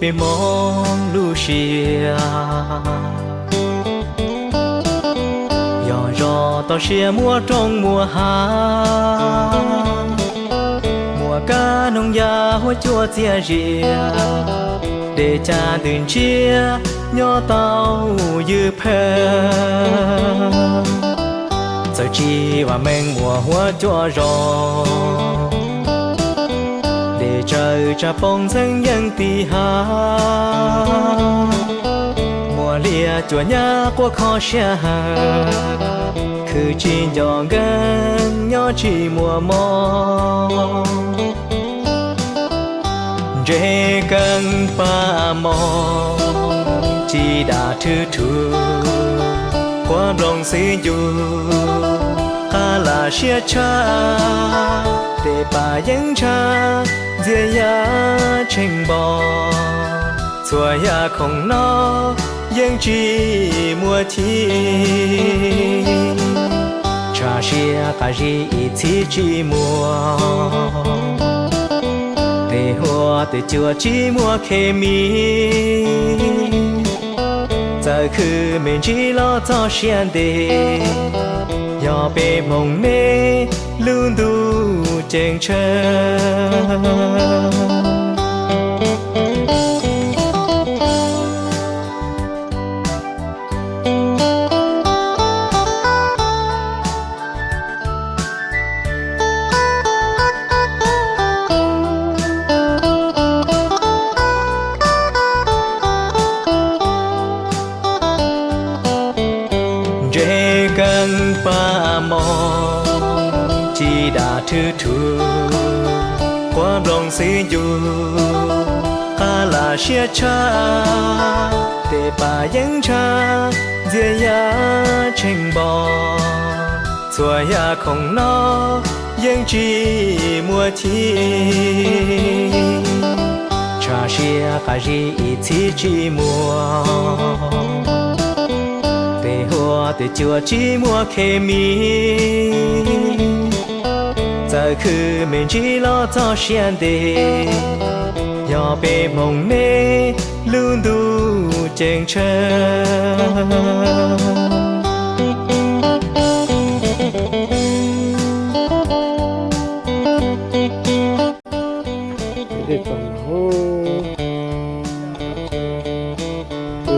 Moog lub siab, yog zog toj siab muaj roob muaj hav, muaj kab noog yaj huab cua txias zias, dej caj ntws ntshiab nyob tau ywj phawj. Txawm tsi vam meej muaj huab cua zog, dej tsawv tsa poob ntxeev yeej tim hav. Muaj liaj cuam nyab quaj kho siab hawm, khwv tsis nco nkeeg nyob tsis muaj mob. Ntseg keeb pab moog ci dam thwj thwj, quab nploog xwb ncuj qab lam siab tshaj, tej pam yeeb ntshaj ntxias yaj tsheej npo. Txhua yam khoom no yeej tsis muaj chim, tshaj siab qab zib ib txhib tsis muaj, tej huab tej cua tsis muaj khes mis. Txawm khwv me ntsis los txog siab ntev, yog peb hmoov me lub ntuj ceeb tsheej. Ntseg keeb pab moog ci dam thwj thwj, quab nploog xwb ncuj qab lam siab tshaj, tej pam yeeb ntshaj ntxias yaj tsheej npo. Txhua yam khoom no yeej tsis muaj chim, tshaj siab qab zib ib txhib tsis muaj, tej huab tej cua tsis muaj khes mis. Txawm khwv me ntsis los txog siab ntev, yog peb hmoov me lub ntuj ceeb tsheej.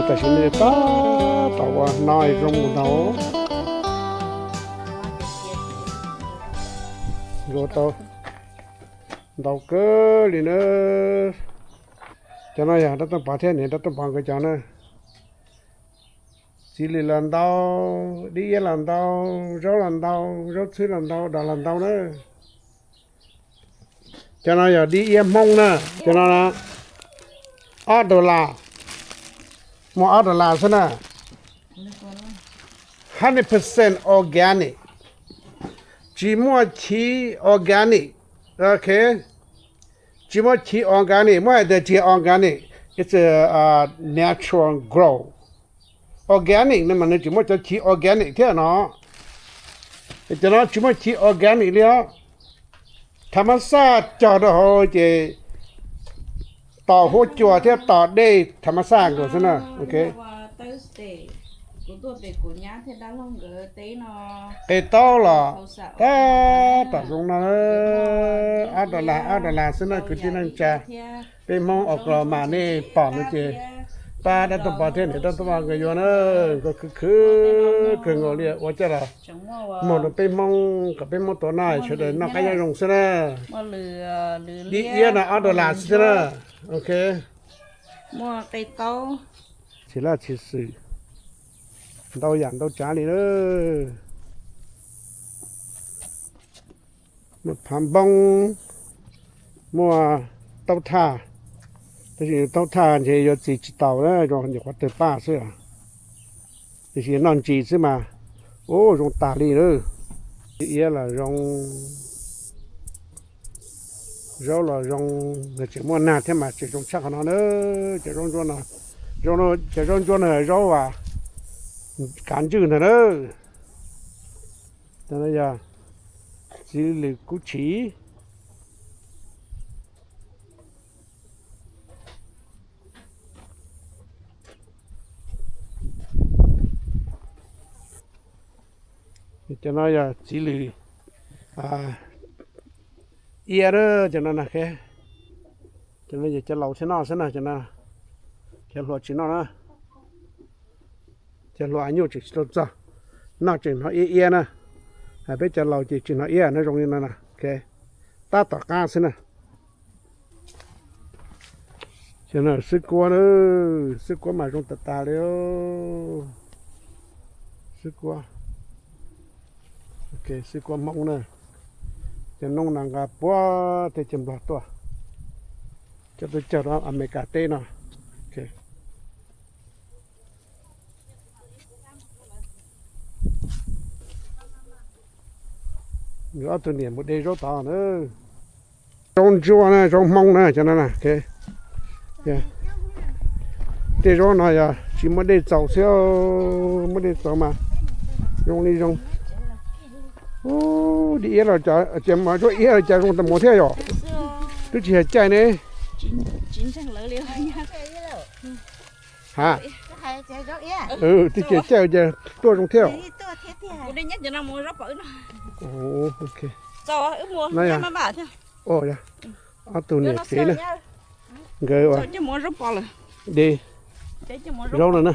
Tam sim no tab tom ua no zoo mus ntau, ntau kawg li na. Cov no yog dab tuaj pov thiab niam dab tuaj pov nkawd cov na. Txiv lws los ntau, dib iab los ntau, zaub los ntau, zaub txhwb los ntau, dos los ntau na. Cov no yog dib iab Hmoob na, cov no ob dollar, muaj ob dollar xwb na. Hundred percent organic, tsis muaj chiv organic, ok, tsis muaj chiv organic, muab hais tias tsis organic, it's a natural grow. Organic no mas nws tsis muaj cov chiv organic thiab no. Cov no tsis muaj chiv organic li os. Tham mas xaj cog rau hauv ces tos huab cua thiab tos dej tham mas xaj nkaus xwb na. Qe taub los tab tom zoo no, ob dollar ob dollar xwb na kwv tij neej tsa. Peb Hmoob Oklahoma nej pom no ces pab dab tuaj pov thiab niam dab tuaj pov nkawd yuav na, nkawd khwv khwv kawg nkaus li ua coj los muag rau peb Hmoob kom peb Hmoob tuav noj sawv daws noj qab nyob zoo xwb na. Dib iab no ob dollar xwb na. Ok. Tsis laj tsis xwm, ntau yam ntau tsav li na. Muaj phav npoob, muaj taub thaj, tab sis taub thaj ntshe yuav txiv tsis taus na, zoo nyuam qhuav tawg paj xwb. Tiam sis noj ntsis xwb mas, ub zoo tas li na. Dib iab los zoo, zaub los zoo, tseem muaj nag thiab mas tseem zoo tshaj qhov no na. Cov zaub ntsuab no, cov zaub ntsuab no zaub kav ntswj ntag na. Yog txiv lws kub tshis. Cov no yog txiv lws iab na, cov no na, cov no yog cov laus thiaj noj xwb na, cov no cov hluas tsis noj na. Cov hluas nyuj tseem tsis tau txog, noj tseem hnov iab iab na. Peb cov laus ces tsis hnov iab, no zoo li no na, tab tom qab xwb na. Cov no xwb kuab, xwb kuab mas zoo tas tas li. Xwb kuab, xwb kuab Hmoob na. Cov noob no nqa puag teb chaws Nplog tuaj, coj tuaj cog rau Amelikas teb no. Ob tug niam mus de zaub tod na. Zaub ntsuab na, zaub Hmoob na, cov no na. Tej zaub no yog tsis muaj dej txaus xwb, muaj dej txaus mas zoo li zoo. Ub, dib iab los, ces mas zaub iab los cas zoo tas mus thiab yom? Twb tsis yog caij ne. Ha, twb tsis yog caij ces tuaj zoo thiab. Ob tug niam tsev na, nkawd de zaub no na.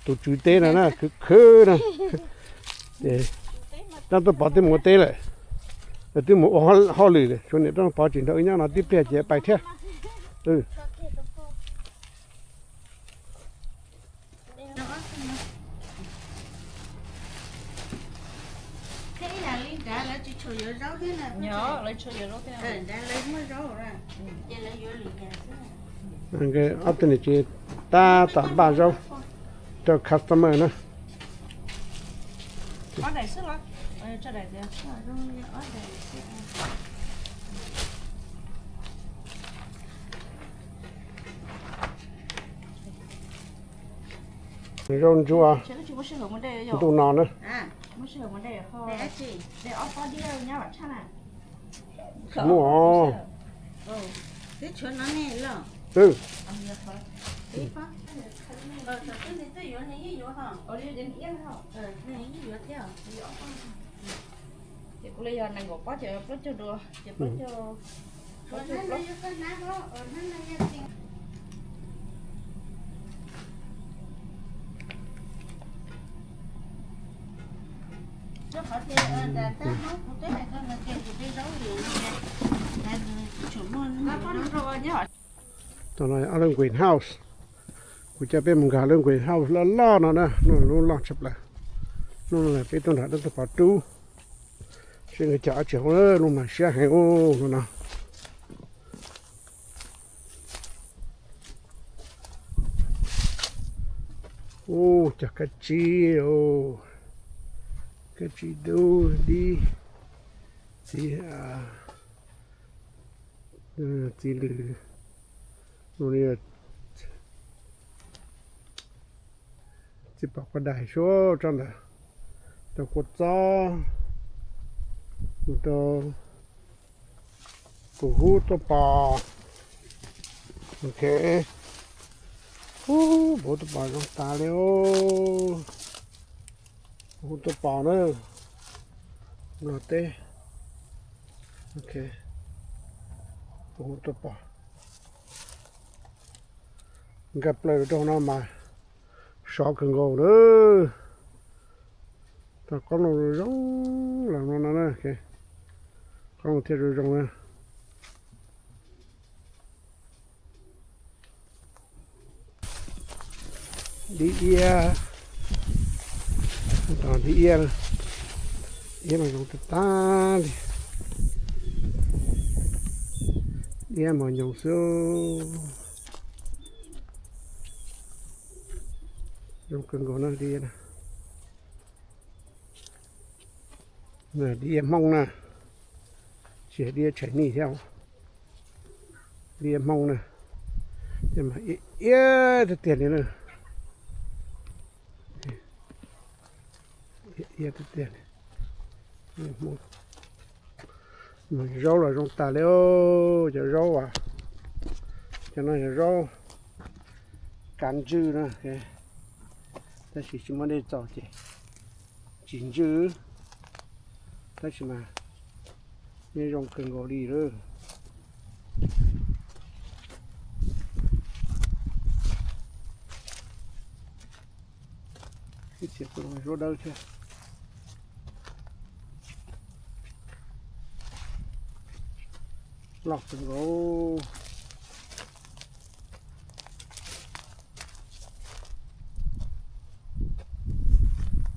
Tus tswv teb no na, khwv khwv na. Ces Rab Tuj Pov twb mus ua teb lawm, twb mus ua hauj lwm lawm, tshuav niam Rab Tuj Pov tseem nrog wb nyob no tib pliag ces pais thiab. Ob tug niam tsev tab tom npaj zaub rau customer na. Zaub ntsuab ntuj no na. Muaj os. Ob lub greenhouse, kuv coj peb mus nkag lub greenhouse loj loj no na, lub loj tshaj plaws. Hnub no peb tuaj nrog Rab Tuj Pov rub, seb nkawd cog dab tsi hauv, lub mas siab heev ub no. Ub, cog kab tsib, kab tsib dub dib, txiv, txiv lws, txiv pom quav dais suab tsob ntawd, rau kua txob, rau tus hub tuaj pos. Ok. Ub, tus hub tuaj pos zoo tas li os. Tus hub tuaj pos na, Nplog teb. Ok, tus hub tuaj pos. Nkag plaws rau no mas sov kawg nkaus na. Tau qoob loo zoo zoo los no no na, qoob loo thiaj zoo zoo na. Dib iab, dib iab, iab mas zoo tag tag li. Iab mos nyoos xwb. Zoo kawg nkaus na dib iab na. Dib iab Hmoob na, tsis yog dib iab Chinese thiab, dib iab Hmoob na. Iab tiag tiag li na. Iab tiag tiag li. Zaub los zoo tas li, cov zaub as, cov no yog zaub kav ntswj na, tab sis tsis muaj dej txaus ces Tsis ntswj, tab sis mas yeej zoo kawg nkaus li lawm. Ib txhia tus no suab dawb thiab. Loj kawg nkaus.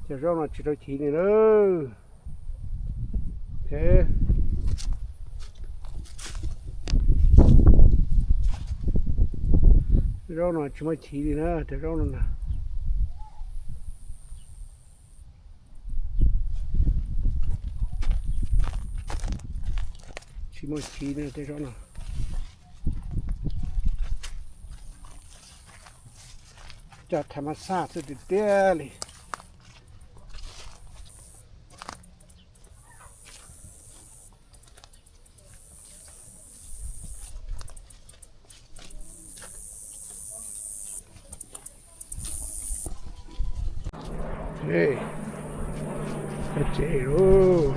Cov zaub no tsis tau chiv li na. Zaub no tsis muaj chiv li na, cov zaub no na. Tsis muaj chiv li tej zaub no. Cov thav mas xaj xwb tiag tiag li. Tsev lauj.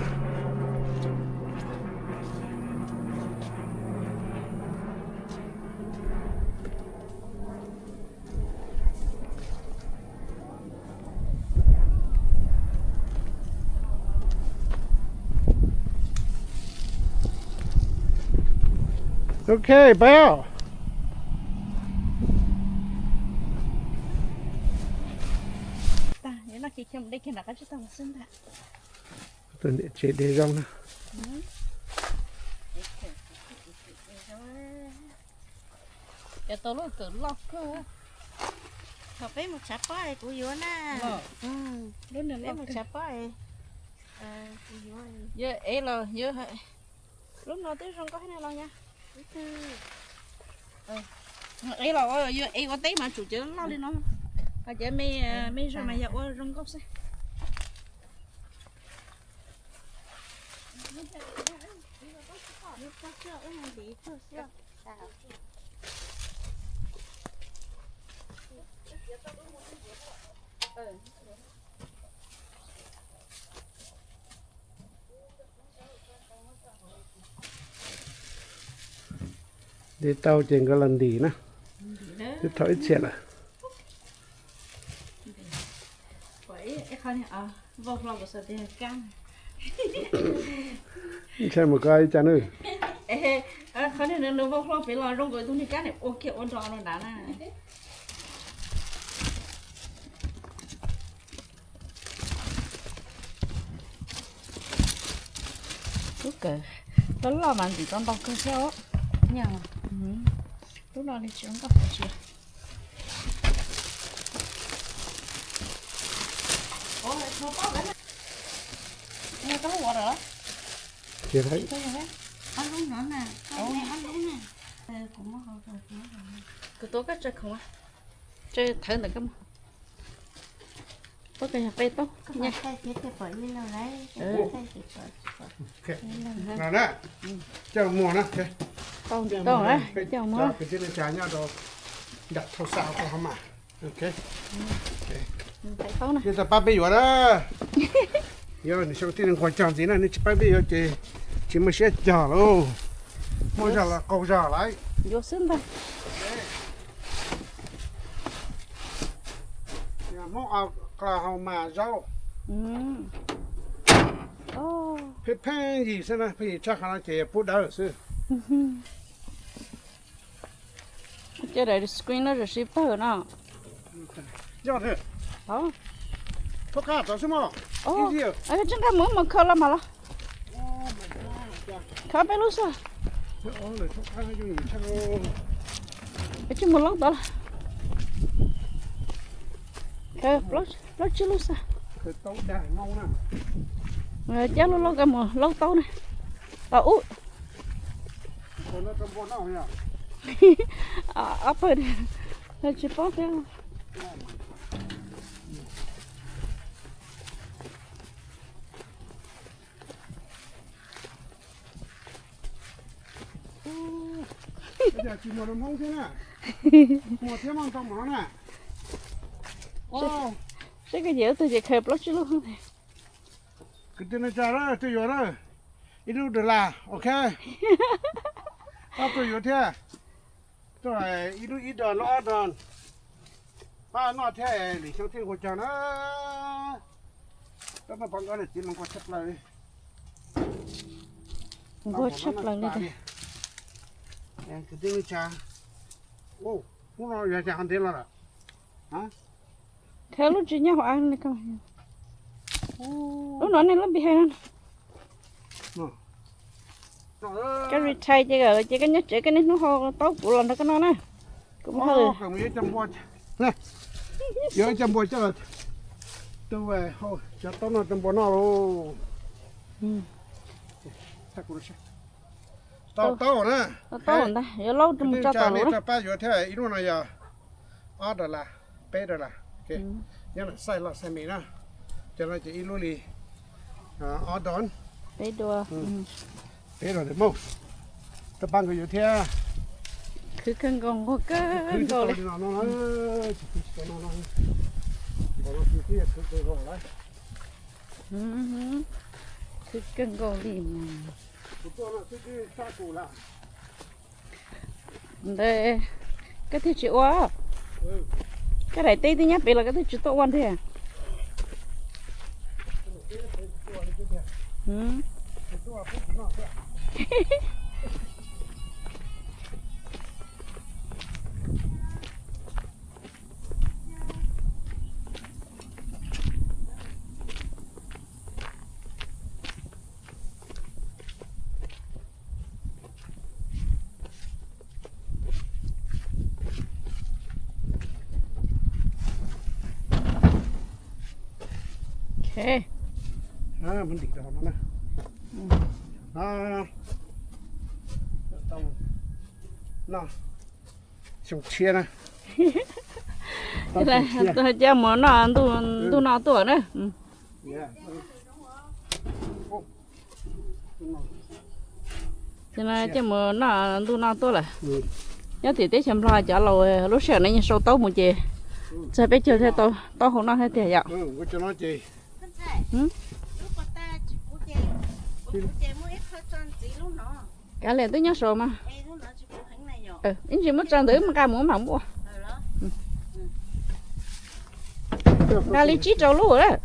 Ok, peb. Tsev de zaub na. Cov tau lub kawm loj kawg. Thaum peb mus tshav pob es kuv yuav na. Peb mus tshav pob es kuv yuav. Yog ev los yog, lub no twb zoo nkauj thiab no los nyab. Ev los yog ev ua teb mas tsum cov loj li no. Ho cov me, me zog mas yog ua zoo nkauj xwb. De tau ces nkawd los ntim na. Twb thau ib txhia lawm. Ntshai mus koj ib co nws. Qhov niag nws vau hlo pem los zoo nkaus tus niag kab niam ua kiag ua nrog no nrad na. Lub kawm loj loj mas ntim tau ntau kawg thiab os. Lub no li tsis zoo nkauj tsis. Koj lub ua lawm los? Ob lub no na, ob lub na. Kuv tuav koj tsaws khoom, tsaws thawv ntawm koj mus. Pab koj yog qe taub. Coj muag na, coj muag. Kwv tij neej tsa nyob rau nram thauj xav rau hauv mas. Nej txawm pab peb yuav na. Yog nws xyoo tij nquag cog ntxiv na, nej tsis pab peb yuav ces tsis muaj siab cog lauj. Muaj zog los qaug zog lawm. Yuav xwb ntag. Hmoob Oklahoma zaub. Pheej pheej yig xwb na, pheej yig tshaj qhov no ces pub dawb xwb. Cov daim screen no tam sim pawg no. Tsis nqa mus mus khaws los mas los. Khaws peb lub xwb. Peb tsis mus laub tod los. Plaub tsib lub xwb. Cab lub laub koj mus laub taub na. Ub, ob pawg tsis paub thiab. Tsis muaj rau Hmoob thiab na. Muaj thiab, muaj ntau mov na. Saib koj ces ub tug ces khaws plaub tsib lub ntag. Kwv tij neej tsa, tuaj yuav na, ib lub dollar, ok. Pab tuaj yuav thiab. Tuaj ib lub ib dos, lub ob dos. Pab noj thiab, lwm xyoo thiaj nquag cog na. Tab pab nkawd txiv los nquag tshaj plaws li. Nquag tshaj plaws li. Kwv tij neej tsa, hnub no yuav cas ho ntev los lawm? Khawb lub tsis nyob hauv av li ko. Lub no nej lub npi hais no. Koj retire ces, ces koj nyob tsev, koj niaj hnub hau taub kuv los nrog koj noj na. Kuv mus hau. Yuav ib co npua coj los tu, cov taub no rau npua noj lauj. Tau taub na. Taub ntag, yuav laub mus tso tom lawv. Pab yuav thiab, ib lub no yog ob dollar, peb dollar. Nyob lam xaij loj xaij me na. Cov no ces ib lub li ob dollar. Peb dollar, peb dollar the most. Rau pab nkawd yuav thiab. Khwv kawg nkaus, nquag kawg nkaus li. Khwv kawg nkaus li mas. Ntawd koj thiaj tsis ua. Koj daim teb twb nyob pem los koj twb tsis tuaj ua ntag. Xyoo tshiab na. Coj mus noj ntuj no tuaj na. Coj mus noj ntuj no tuaj lawm. Nyob tim teb chaws Nplog cov laus lub sij hawm no yeej sau taub mus ces txog peb caug thiaj tau taub hau noj thiab tiag yom. Kav liam twb nyob saud mas. Ib ntsis muab tso ntawd wb mam nqa mus wb mam muab ua. Nqa li tsib rau lub lawm.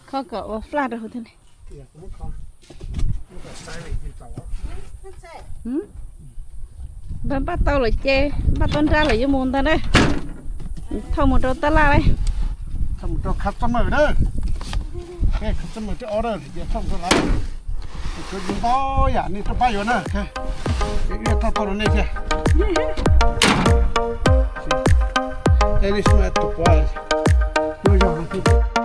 Kho kom ua flag rau hauv thiab ne. Npaj npaj tau lawm ces, npaj tau nrab lawm yuav mus ntag na. Thauj mus rau tab laj lauj. Thauj mus rau customer na. Customer thib ob na, ces thauj mus rau lawv. Kuv ntau yam nej tuaj pab yuav na. Ib thauj tau rau nej thiab. Tus puav no.